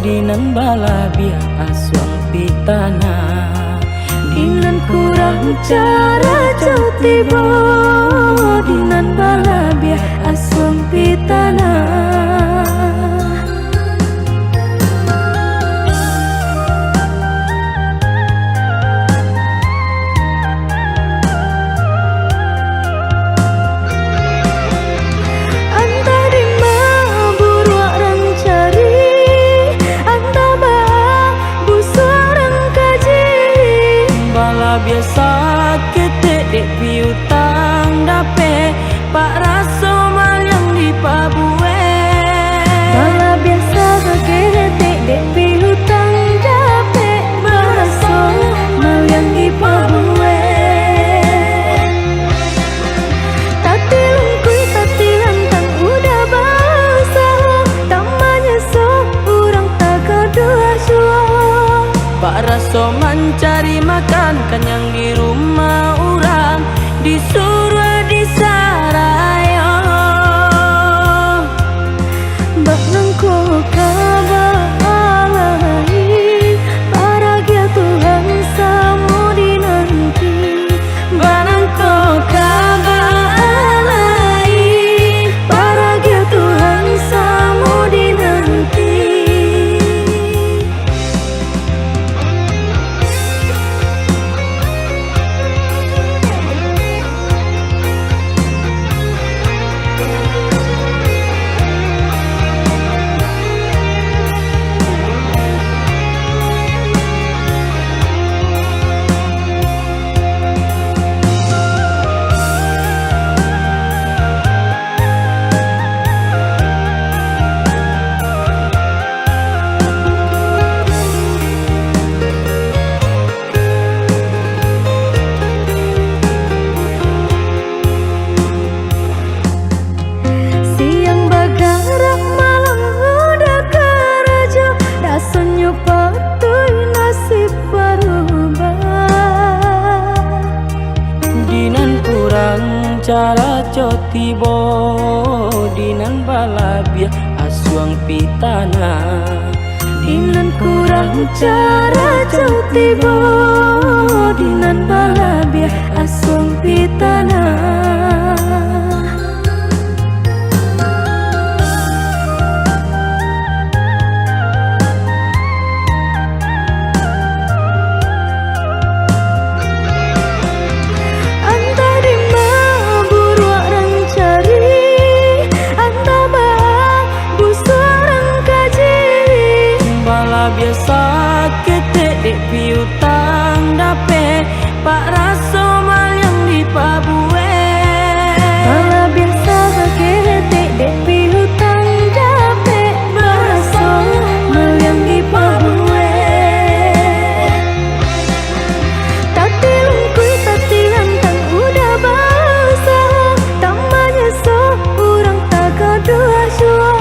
di nan balabiah asuang pitanah. Di nan kurang caraco tibo, di nan balabiah asuang pitanah. Antah dima buruak rang cari, antah baa busuak rang kaji. Balabiah saketek dek piutang dapek, pak raso maliang dipabuek. Balabiah saketek dek piutang dapek, pak raso maliang dipabuek. Tatilungkuik, tatilantang udah bausaho, tamanyeso urang tagaduah juo. Pak raso mancari makan kanyang di rumah urang, disuruah disarayo. Bak nangko ka baalai, paragiah Tuhan samo dinanti. Bak nangko ka baalai, paragiah Tuhan samo dinanti. Siang bagarak, malam udah karajo, rasonyo patuik nasib barubah. Di nan kurang caraco tibo, di nan balabiah asuang pitanah. Di nan kurang caraco tibo, di nan balabiah asuang pitanah. Antah dima buruak rang cari, antah baa busuak rang kaji. Balabiah saketek dek piutang dapek, pak raso maliang dipabuek. Balabiah saketek dek piutang dapek, pak raso maliang dipabuek. Tatilungkuik, tatilantang udah bausaho, tamanyeso urang tagaduah juo.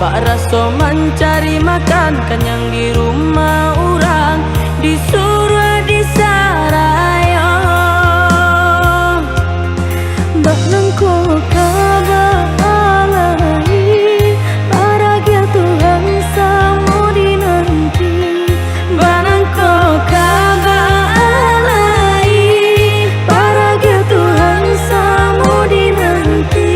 Pak raso mancari makan kanyang di rumah urang, disuruah disarayo. Bak nangko ka baalai, paragiah Tuhan samo dinanti. Bak nangko ka baalai, paragiah Tuhan samo dinanti.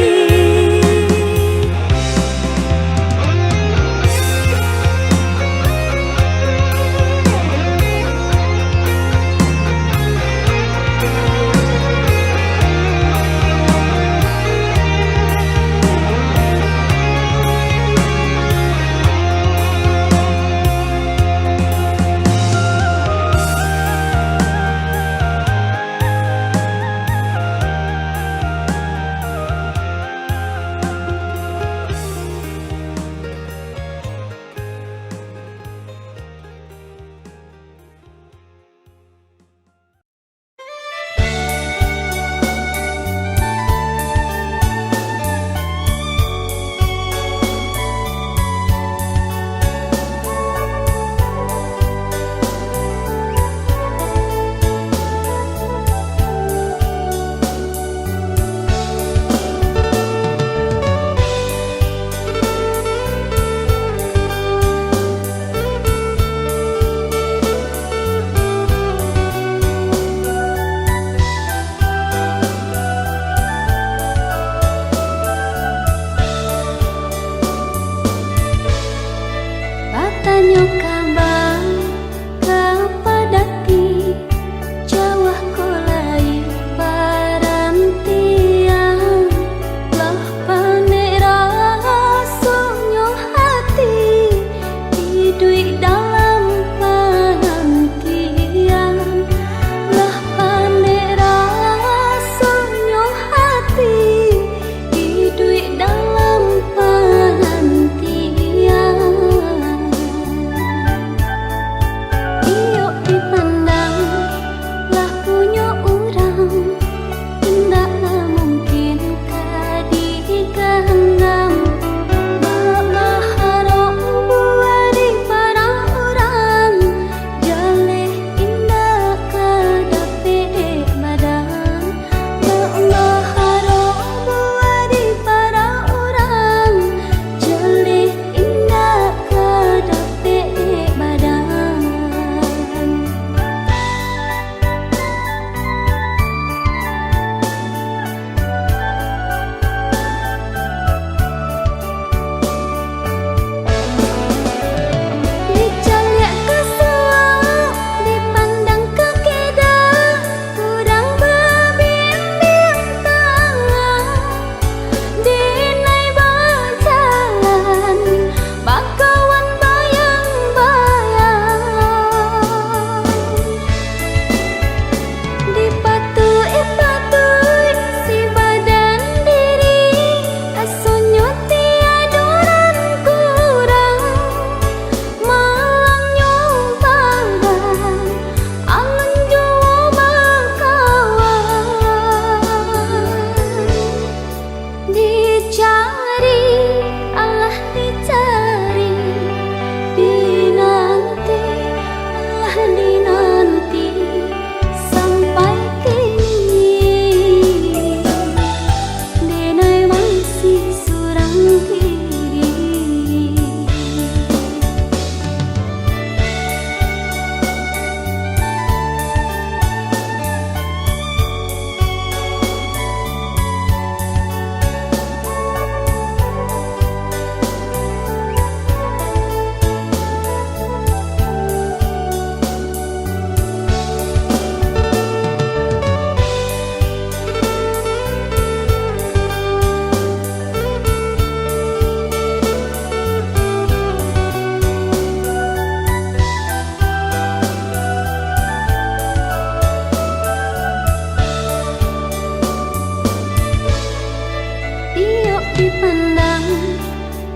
Dipandang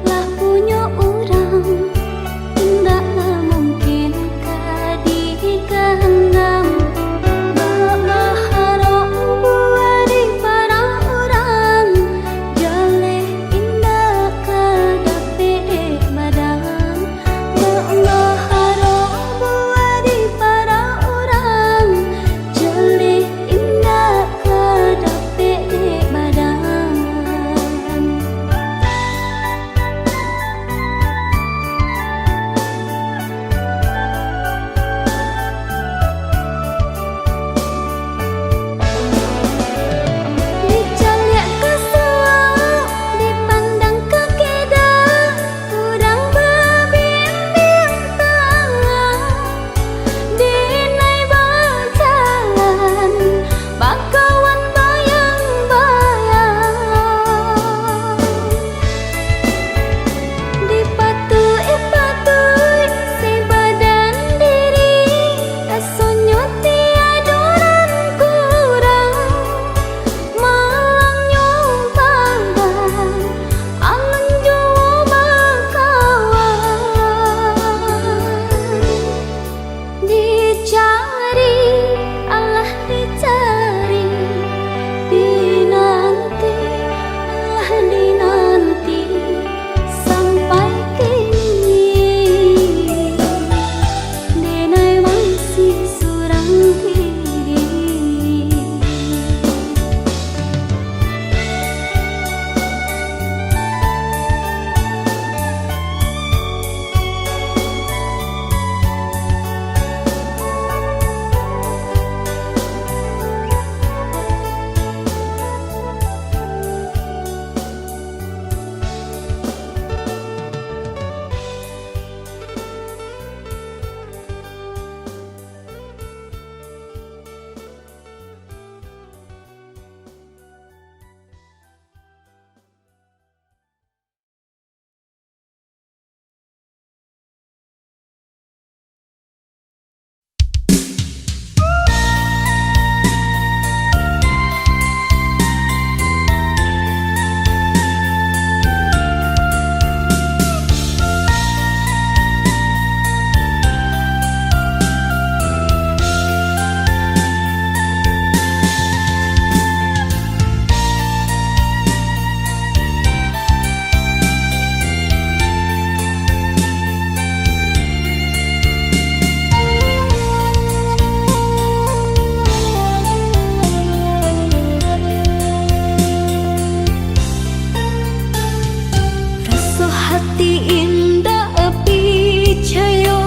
lah punyo urang, indaklah mungkin ka diganam. Bak baharok buah di parang urang, jaleh indak ka dapek dek badan. Bak baharok buah di parang urang, jaleh indak ka dapek dek badan. Dicaliak ka suok, dipandang ka kida, urang babimbiang tangan, dinai bajalan, bakawan bayang-bayang. Dipatuik-patuik sabadan diri, rasonyo tiado nan kurang. Malangnyo badan, alun juo bakawan. Dicari, alah dicari, dinanti, alah dinanti, sampai kini, denai masih surang diri. Raso hati indak picayo,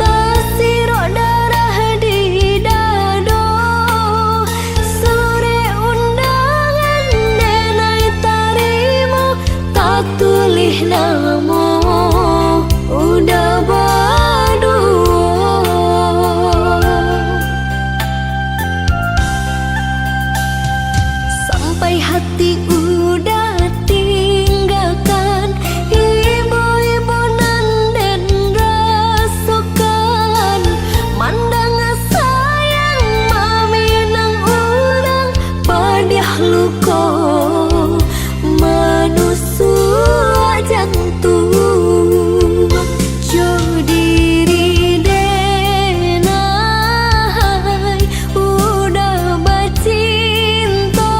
tasirok darah di dado. Surek undangan denai tarimo, tatulih namo Uda baduo. Sampai hati Uda tinggakan, ibo-ibo nan den rasokan, mandanga sayang maminang urang, padiah luko manusuak jantuang. Jo diri denai Uda bacinto,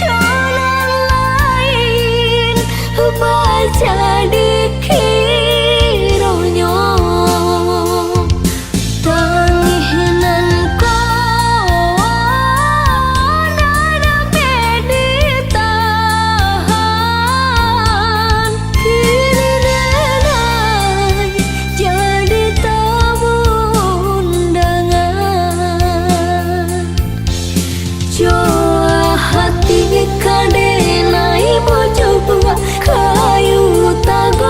jo nan lain bajadi kironyo. Tangih nan ko ndak dapek ditahan, kini denai jadi tamu undangan. Jo hati ka denai bacubuak kayu tago.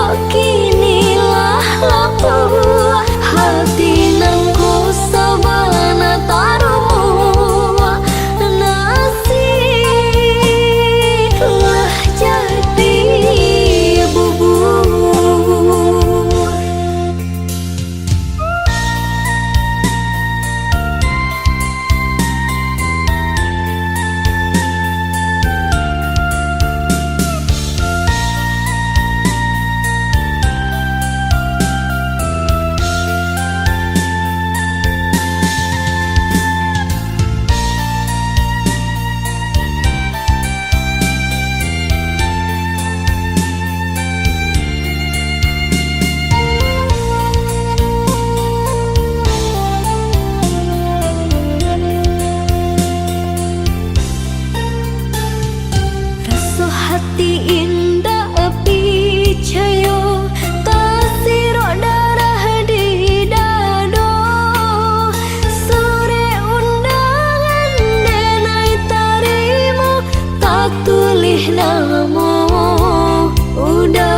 Lamo udah